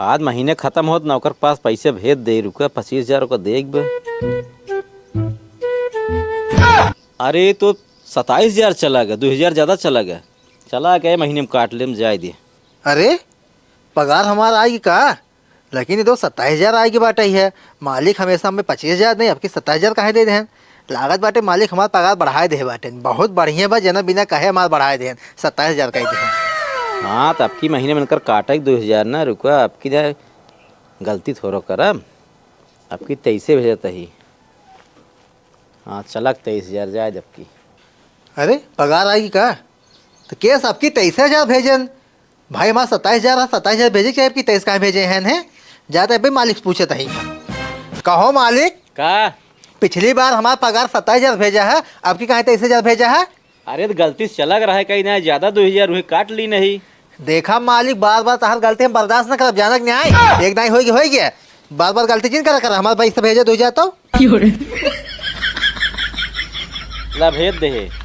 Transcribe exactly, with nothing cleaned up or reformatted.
आज महीने खतम होत ना, ओकर पास पैसे भेज दे, रुका, पच्चीस हजार ओकर देख बे। अरे, तो सत्ताईस हजार चला गया, दो हजार ज्यादा चला गया। चला गया, महीने में काट लेम, जाए दे। अरे, पगार हमार आएगी का? लेकिन ये तो सत्ताईस हजार आएगी बाटे ही है। मालिक हमेशा हमें पच्चीस हजार नहीं, अबकी सत्ताईस हजार काहे दे देहन? लागत बाटे मालिक हमार पगार बढ़ाए देहे बाटे। बहुत बढ़िया बा, जना बिना कहे हमार बढ़ाए देहन, सत्ताईस हजार कह देहन। हाँ, तो अबकी महीने में इनकर काटे दो हजार ना, रुका, अबकी ना गलती थोड़ो करम, अबकी तेईसे भेजत ही। हाँ, चलक तेईस हजार जाए अबकी। अरे, पगार आएगी का? तो केस अबकी तेईसे हजार भेजन। भाई, हमार सत्ताईस हजार है, सत्ताईस हजार भेजे के चाहे, अबकी तेईस काहे भेजे हैं, हैं? जाते अबे मालिक से पूछे तही। कहो मालिक। का? पिछली बार हमार पगार सत्ताईस हजार भेजा है, अबकी काहे तेईस हजार भेजा है? अरे, तो गलती से चलक रहा है, कहीं ना ज्यादा दो हजार वही काट ली नहीं। देखा मालिक, बार बार तहार गलती हम बर्दाश्त न करब, जानक न्याय। एक दाई होई गया, होई गया। बार बार गलती जिन करा कर, हमार पैसा भेजे दो हजार तो। ला भेज दे।